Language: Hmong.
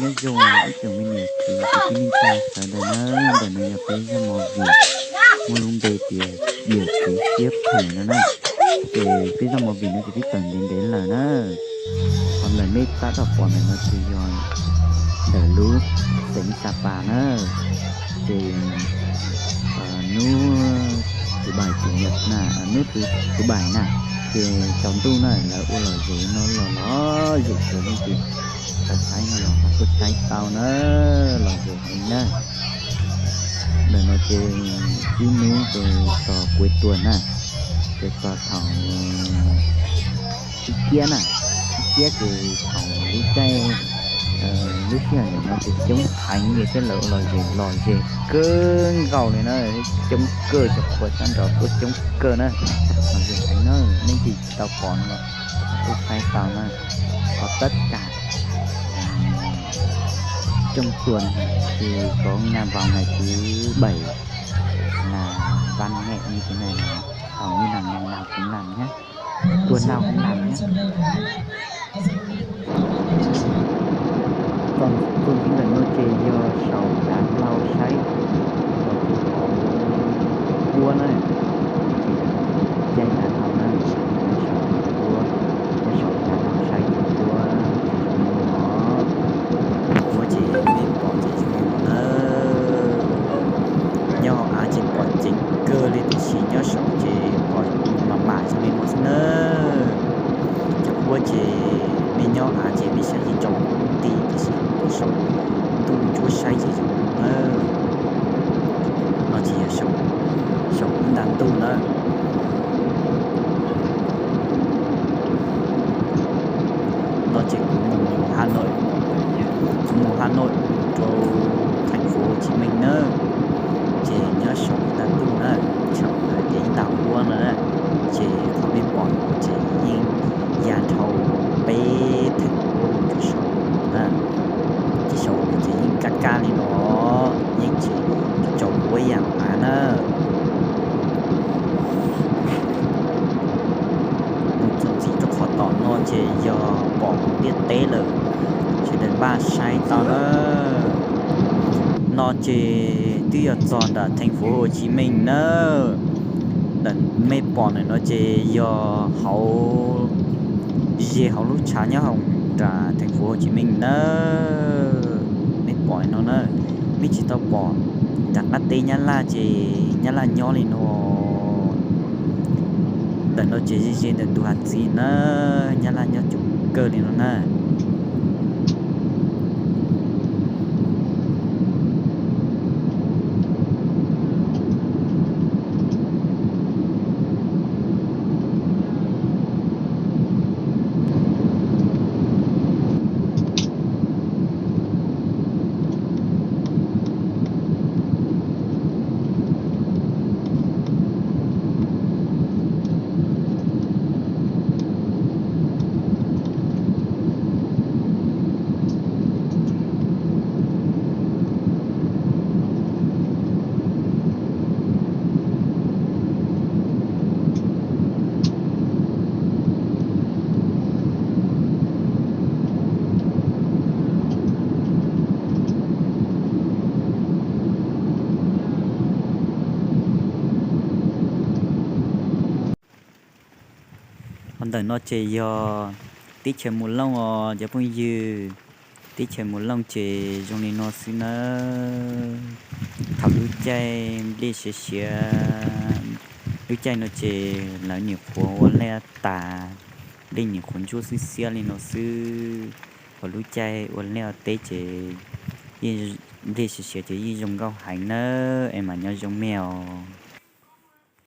Nyob zoo ib tsoom me niam txiv kwv tij neej tsa sawv daws na, ntawm no yog peb zaj movie muaj lub npe tias Yawm Txiv Siab Phem no na. Ces peb zaj movie no ces twb tawm ntev ntev lawm na. Qhov ntawm nej tab tom pom ntawm no ces yog ntawm lub xeev Sa Pas na. Ces hnub thứ bảy chủ nhật na, hnub thứ thứ bảy na, ces tsaus ntuj na lawv ua lom zem no los lom zem xwb ne ces tau saib no los ho tuaj saib tau na, lom zem heev na. Ntawm no ces ib hnub ces txog cuối tuần na, ces txog thaum ib kiab na, ib kiab ces thaum lub caij lub sij hawm ntawm no ces coob heev li thiab lawv ua lom zem lom zem kawg nkaus li na, coob kawg, cov qhua sab nraud tuaj coob kawg na. Lom zem heev na, leej twg tsis tau pom no los tuaj saib tau na. Còn tất cả trong tuần thì có ngày vào ngày thứ bảy là văn nghệ như thế này là hầu như là ngày nào cũng làm nhé. Tuần nào cũng làm nhé. Txuas ntxiv ntawm no ces yog saum dav hlau saib los rau hauv duab na, ces caij dav hlau na, saum duab, nyob saum dav hlau saib duab ces zoo li no. Duab ces nej pom ces zoo li no na. Nyob hauv av ces pom ceev kawg li tiam sis nyob saum ces pom mam mam zoo li no xwb na. Cov duab ces nej nyob av ces nej saib tsis tsaus ntuj nti tiam sis tuaj saum ntuj ntsuab saib ces zoo li no na. No ces yog saum ib nta ntuj na. No ces kuv mus Hà Nội, kuv mus Hà Nội mus rau thành phố Hồ Chí Minh na, ces nyob saum ib nta ntuj na, saum hais tias ib nta huab no na, ces qhov nej pom no ces yeej ya dhau peb theem huab mus rau saum na, ces saum no ces yeej kaj kaj li no, yeej tsis tsaus huab ib yam av na. Mus txuas ntxiv rau qhov tom no ces yog pom ntiaj teb lawm, sawv daws npaj saib tau na. No ces twb yog txog nram thành phố Hồ Chí Minh na. Ntawm mej pom ntawm no ces yog hauv, ze hauv lub tshav nyob hauv nram thành phố Hồ Chí Minh na. Mej pom no na, mej tsis tau pom nram qab teb Nyab Laj ces Nyab Laj nyob li no. Ntawm no ces ze ze ntawm tus hav txiv na, Nyab Laj nyob coob kawg li no na. Ho ntawm no ces yog teb chaws Mus Looj os cov phooj ywg. Teb chaws Mus Looj ces zoo li no xwb nawb. Thaum lub caij nplej siav siav, lub caij no ces lawv nyuam qhuav ua liaj tas, nplej nyuam qhuav ntsuab xwb xiab li no xwb. Ho lub caij ua liaj teb ces yeej, nplej siav siav ces yeej zoo nkauj heev nawb, es mas nyob zoo mej os.